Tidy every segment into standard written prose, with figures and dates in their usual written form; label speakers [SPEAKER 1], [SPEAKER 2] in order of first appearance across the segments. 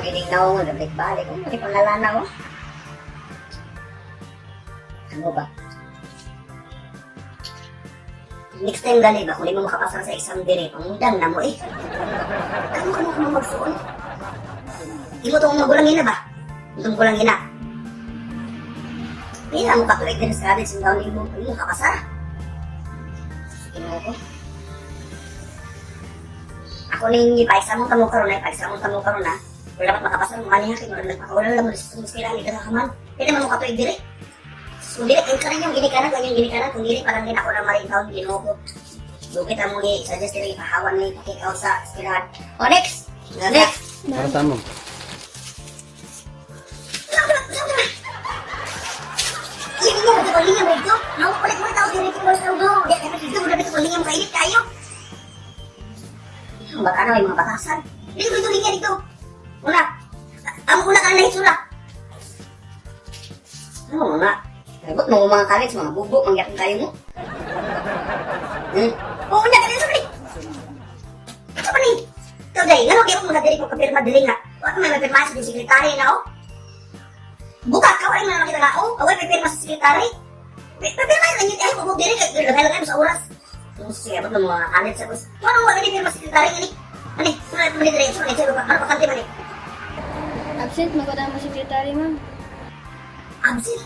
[SPEAKER 1] gining naong, balik-balik. Oh, hindi pang lalana, oh. Ano ba? Next time gali ba, kung di mo makapasa sa exam dire, pangundang na mo eh. Kamo kamo kamo magsuon. Imo tong magulang ina ba? Itong gulang ina. Pila mo katuig din sa college, ang taon imo, imo kapasa. Imo ko. Ako ninyo, pa-exam mo tamo karon ay, pa-exam mo tamo karon na. Wala dapat makapasa mo kaniya, kay murag nagpakawala lang mo sa eskwela, hindi ka kaman. Pila man mo katuig dire. So, dili kay kanan yung ginikanan, kanyang ginikanan, kung dili pa lang din ako na maring taon Ginoo ko. Dukit ang mong i-suggest nila ipahawan ni kick out sa eskwelahan. O, next! Next!
[SPEAKER 2] Para saan, ma'am?
[SPEAKER 1] Linya mo, linya mo ito. Nauulit mo ito, dili ko sa ulo. Di ka dito, wala ko linya mo kainit kayo. Ang bata na may mga batasan. Dili mo ito linya dito. Una, ang una ka na hitsura. Ano mga? Sagot mo mga college, mga bubo, mangyapon kayo mo. Oo, una ka na sorry. Ito pa ni? Ikaw dahil, ngano kaya mo na dili ko kapirma dili nga. Wala may mapirma sa sekretary na oh. Buka ka, wala na nakita nga oh. Away may pirma sa sekretary. May pirma lang yun, ay bubog dili kay lagay lang sa oras. Kung siya ba ng mga college sa bus. Wala wala ni pirma sa sekretary ngani. Ani, wala mo dili sa sa ano pa kante man ni.
[SPEAKER 3] Absent, maganda mo sekretary, ma'am.
[SPEAKER 1] Absent.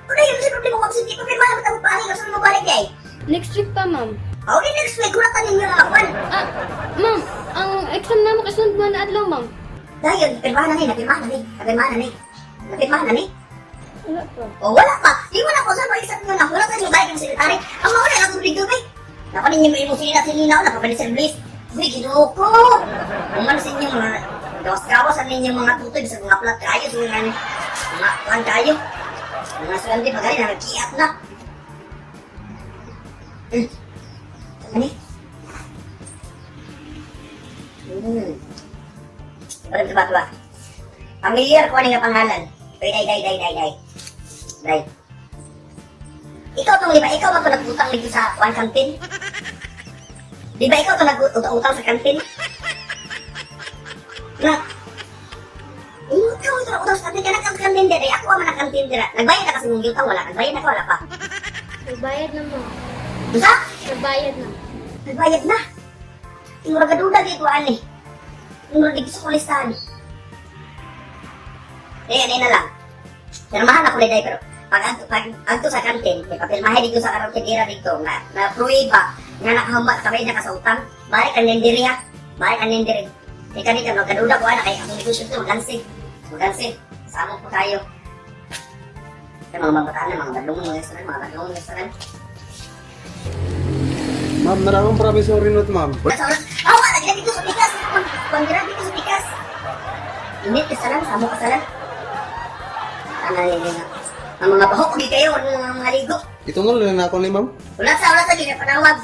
[SPEAKER 1] Wala yun sa problema ko absent. Di pa pirma lang tawag pa kasi mo balik kay.
[SPEAKER 3] Next week pa, ma'am.
[SPEAKER 1] Okay, next week kulatan ninyo nga kwan.
[SPEAKER 3] Ah, ma'am, ang exam na mo kasunod mo na adlaw, ma'am.
[SPEAKER 1] Dahil pirma na ni, napirma na ni, napirma na ni. Napirma na ni.
[SPEAKER 3] Wala pa.
[SPEAKER 1] O wala pa. Di wala ko sa pag-isap nyo na. Wala ka balik ng sekretary. Ang mauna lang kung bigyo, bay. Nako ninyo mo imong sinina sinina o nakapalit sa bliss. Uy, Ginoo ko. Kung ano sa inyong mga gawas-gawas ang ninyong mga tutoy sa mga plat kayo, sa mga mga kuhan kayo. Mga estudyante pa gali, nagkiat na. Ano? Diba, diba, diba? Pamilyar ko ani nga pangalan. Uy, day, day, day, day, day. Day. Ikaw tong, di ba? Ikaw ba ito nag-utang dito sa one canteen? Di ba ikaw ito nag-utang sa kantin? Na, ikaw ito nag-utang sa kantin. Kanang kantin dere. Ako ang nag-kantin dere. Nagbayad na kasi mong utang wala. Nagbayad na ka, wala pa.
[SPEAKER 3] Nagbayad na, ma'am.
[SPEAKER 1] Dusa?
[SPEAKER 3] Nagbayad na.
[SPEAKER 1] Nagbayad na. Ingura ka duda kay kuan eh. Ingura di sa kulistahan. Eh, ano na lang. Pirmahan ako ni Day, pero pag adto sa kantin, may papirmahe dito sa karong tindera dito, nga, na pruweba, nga nakahamba, kamay na ka sa utang, balik ang nindiri ha, balik ang nindiri. Di ka dito, magkaduda ko ana, kay akong negosyo ito, magansi, magansi, samok po tayo. Sa mga mabataan na, mga badlong mga restaurant, mga badlong mga restaurant.
[SPEAKER 2] Ma'am, naramang promissory note, ma'am.
[SPEAKER 1] Wala sa oras. Ah, wala, grabe ko sa pikas. Kung grabe ko sa pikas. Init kasalan, samo kasalan. Ano yun nga. Ang mga bahok, di kayo, ang mga ligo.
[SPEAKER 2] Ito nga lang na ako ni ma'am.
[SPEAKER 1] Wala sa ginapanawag.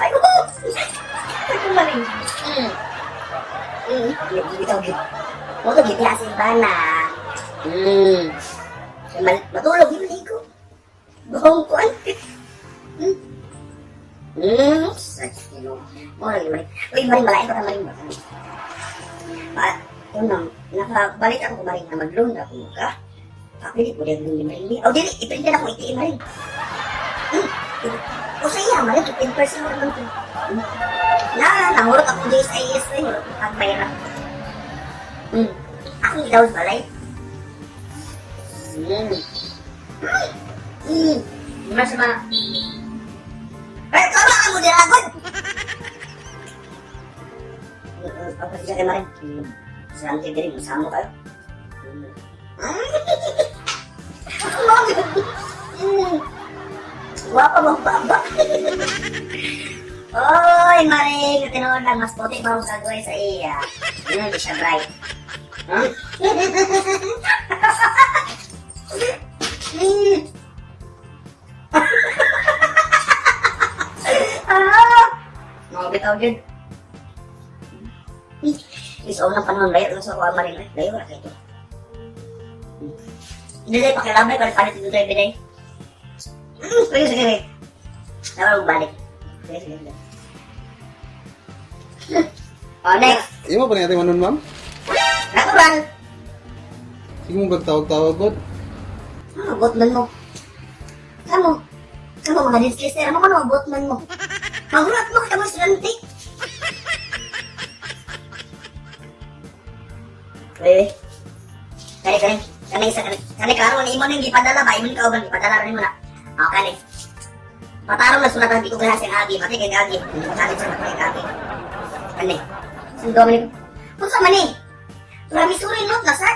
[SPEAKER 1] Ay, oo! Ay, kumaling. Bitaw, gid. Mo to gid asin ba na? Matulog yung ligo. Buhong ko ang. Sa kilo. Mo lagi maring. Uy, maring malain ko ta maring. Ba, unang nakabalik ako maring na mag-loan ako ka. Papilit mo din ni maring ni. Oh, dili i-print na ako ATM maring. O sa iya maring 15% mo naman to. Na, nahurot ako di sa IS eh, hurot ang pera. Akong daw balay. Mas ma. Eh, kama ka mo diragod. Pagpasya kay Maring. Sa angke diri musamo kayo. Guwapa mo baba. Oy, Maring, tinuod lang mas puti pa sa gawin sa iya. Di siya bright. Huh? Ah! Mga bitaw yun. Is unang panahon layo lang sa kuha Maring. Ay, layo ra kayo to. Hindi na pakilabay, palit palit ito tayo binay. Sige, sige, sige. Dapat mo balik. Sige, sige, sige. Oh, next.
[SPEAKER 2] Imo pa ni ate manon, ma'am?
[SPEAKER 1] Natural.
[SPEAKER 2] Sige mo tawag-tawag god.
[SPEAKER 1] Ano, botman mo? Kamu. Kamu mga dislister mo, ano botman mo? Magulat mo ka mo estudyante. Eh. Kani kani. Kani isa kani. Kani klaro ni imo nang gipadala ba imong kauban gipadala rin mo na. Oh, kani. Patarong na sulatan di ko gahas ang agi, pati kay agi. Kani sa kay agi. Kani. Sundo man ni. Unsa man ni? Promissory note na sir.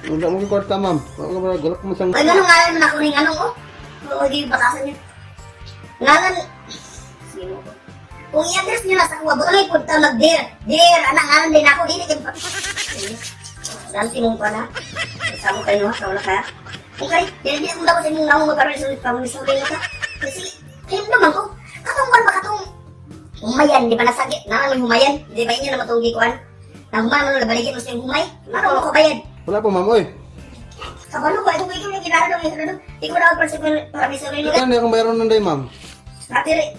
[SPEAKER 2] Wala mo kwarta, ma'am. Wala ka ba galak mo sang
[SPEAKER 1] Ay, anong ngalan mo na kuning anong oh? Oo, di bakasan niyo. Ngalan, sino ko? Kung i-address niyo na sa kuwa, buto punta mag-dear. Dear, anang ngalan din ako, dili kayo. Dante mong pa na. Sa mo kayo ha, wala kaya. Kung kay, dili dili kung dapat sa imong namong magkaroon pamisulit ka. Kasi, kayo naman ko. Katong man ba katong humayan, di ba nasagi? Naman may humayan, di ba inyo na matunggi kuan? Na humayan mo na baligin mo sa imong humay. Maro ko bayad.
[SPEAKER 2] Wala po, ma'am, oy.
[SPEAKER 1] Kabalo ko, ito ko yung ginaro ng ginaro. Di ko na ako para may sarili ka.
[SPEAKER 2] Ano akong bayaran nun day, ma'am?
[SPEAKER 1] Natiri.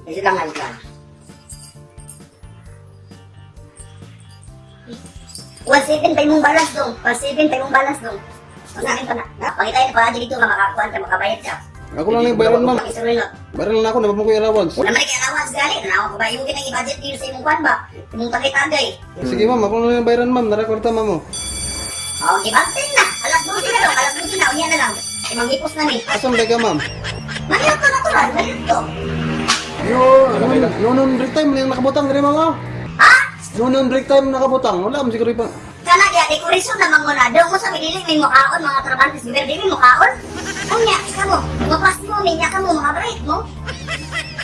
[SPEAKER 1] Medyo lang nga lang. 1.7 pa yung balance dong. 1.7 pa yung balance dong. Ang akin pa na. Pakita yun pa dito nga makakuan ka, makabayad ka.
[SPEAKER 2] Ako lang yung bayaran, ma'am.
[SPEAKER 1] Isang rin
[SPEAKER 2] Bayaran lang ako, nababang ko yung allowance.
[SPEAKER 1] Wala man kay allowance gali. Nanawa ko ba yung ginang i-budget dito sa imong kuan ba? Imong tagay-tagay.
[SPEAKER 2] Sige, ma'am, ako lang yung bayaran, ma'am. Nara kwarta, ma'am. Oh.
[SPEAKER 1] Oh, gibantin na. Alas 12 na dong. Alas 12 na. Unya na lang. Ay, manghipos na ni.
[SPEAKER 2] Asa man ka, ma'am?
[SPEAKER 1] Manghipos to natural. Manghipos to.
[SPEAKER 2] Yo, no no break time na yung nakabutang diri mga.
[SPEAKER 1] Ha?
[SPEAKER 2] No no break time nakabutang. Wala man siguro pa.
[SPEAKER 1] Kana diya, decoration naman mo na. Daw mo sa dili may mukaon, mga trabante sa gobyerno, dili mukaon. Unya, kamo, mapas mo, minya ka mo, mga break mo.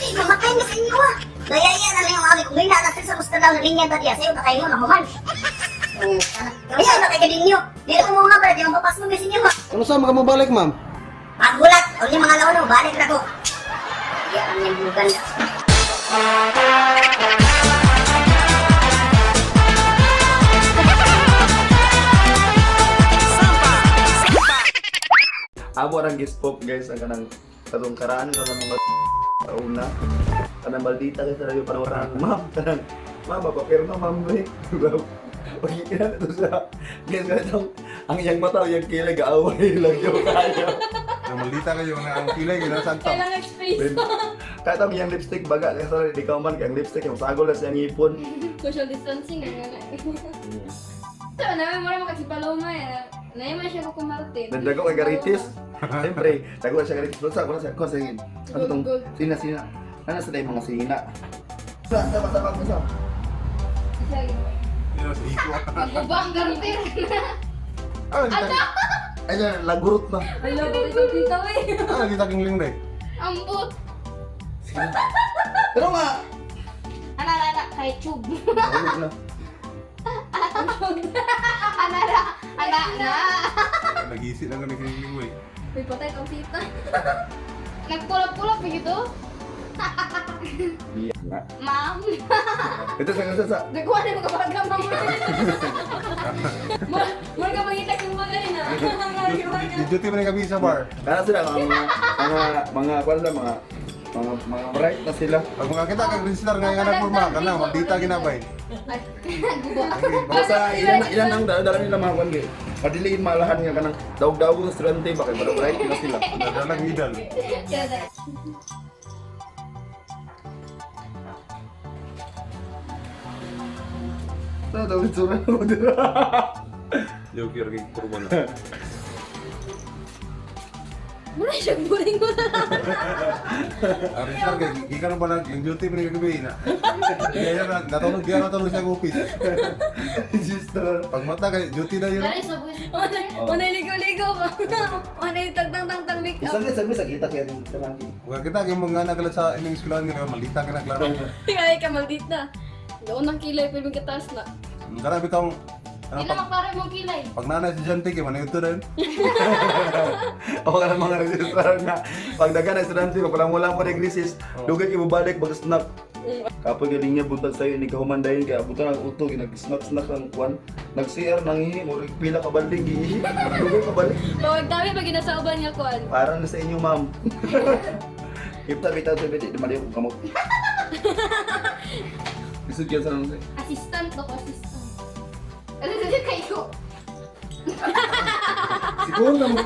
[SPEAKER 1] Eh, mamatay na sa inyo ah. Dayaya na lang yung agi kung gina na sa gusto daw na linya ta diya, sayo ta kayo mo, nahuman. Kaya na kayo ninyo. Dili ko mo nga ba, di mapapas mo sa inyo ah.
[SPEAKER 2] Ano sa mga mobalik, ma'am?
[SPEAKER 1] Paghulat, unya mga launo, balik na ko. Iya, ang yung bugan.
[SPEAKER 4] Amo rang gispop guys ang kanang katong karaan ka ng mga una. Kanang maldita kay sa radyo panahon ma'am kanang ma'am mapapirma ma'am eh. Pagkikita na to sa guys katong ang iyang mata iyang kilay gaaway lang yung kayo.
[SPEAKER 5] Maldita kayo na ang kilay gina santa.
[SPEAKER 3] Kailangan space.
[SPEAKER 4] Kahit ang iyang lipstick baga kay sa di ka man kay ang lipstick yung sagol na siyang ngipon.
[SPEAKER 3] Social distancing ang nga. Ito, namin mo rin makasipaloma eh. Naman siya ko kumartin.
[SPEAKER 4] Nandago kay Garitis. Siyempre, dago siya Garitis. Basta ko na siya ko sa ano tong
[SPEAKER 3] Gold, gold.
[SPEAKER 4] sina sina. Ano sa day mga sina. Sa sa sa sa sa.
[SPEAKER 3] Maguba ang garutin.
[SPEAKER 5] Ah, kita.
[SPEAKER 4] Ay, lagurot na.
[SPEAKER 3] Ay, labo dito dito eh.
[SPEAKER 5] Ah, kita king ling day.
[SPEAKER 3] Ambot.
[SPEAKER 4] Pero nga,
[SPEAKER 3] Ana, ana, ana, kay tube.
[SPEAKER 4] lagurot na.
[SPEAKER 3] Ana, ana, ana, na.
[SPEAKER 5] Nagisi lang kami king ling way.
[SPEAKER 3] Uy, patay kang tita. Nagpulap-pulap gitu. Ma'am.
[SPEAKER 4] Ito sa sa sa.
[SPEAKER 3] Nagkuha na mga baga, ma'am. Mura ka pangita kung bagay na.
[SPEAKER 5] Di duty man kami sa bar.
[SPEAKER 4] Kana sila mga mga mga mga kuan sila mga mga mga bright na sila.
[SPEAKER 5] Pag makakita kag register nga nga nagpurma kana maldita ginabay.
[SPEAKER 4] Basta ilan ilan ang dala nila mga kuan kay. Madiliin malahan nga kanang daog-daog sa estudyante ba kay para bright na sila.
[SPEAKER 5] Nadalag medal.
[SPEAKER 4] Sa daw itsura mo dira.
[SPEAKER 5] Joke ra kay purma na.
[SPEAKER 3] Mura siya buling mo na.
[SPEAKER 5] Ang register kay gikan pa nag yung duty man kami na. Kaya na natulog diya natulog sa office.
[SPEAKER 4] Sister.
[SPEAKER 5] Pag mata kay duty na yun.
[SPEAKER 3] Dali sa buwis. Unay ligo-ligo ba? Unay tagtang-tang-tang make up.
[SPEAKER 4] Isang isang sa kita kaya nung tanaki.
[SPEAKER 5] Makakita kay mga nagalat sa inyong eskwelahan nga maldita ka na klaro.
[SPEAKER 3] Ay, ka maldita. Doon ang kilay, pero may kataas na.
[SPEAKER 5] Grabe tong ano
[SPEAKER 3] Hindi na
[SPEAKER 5] pag,
[SPEAKER 3] maklaro mong kilay.
[SPEAKER 5] pag nanay estudyante kay manayod to rin.
[SPEAKER 4] Ako ka ng mga registrar na pag daga na estudyante pag wala pa rin recess, dugay kay mobalik mag snack. Kapoy galing niya buntag sa'yo, hindi ka humandayin kaya abutan ang utog, nag-snack-snack ang kwan, nag-CR, nanghihi, murag pila ka baling, gihihi, dugay ka balik.
[SPEAKER 3] Bawag dami pag ginasauban niya kuan.
[SPEAKER 4] Parang na sa inyo, ma'am. Ipta, bitaw, sabi, di mali akong kamot. Lisod yan sa nang
[SPEAKER 3] Assistant ako, assistant. Ano sa kayo?
[SPEAKER 5] Siguro na mo.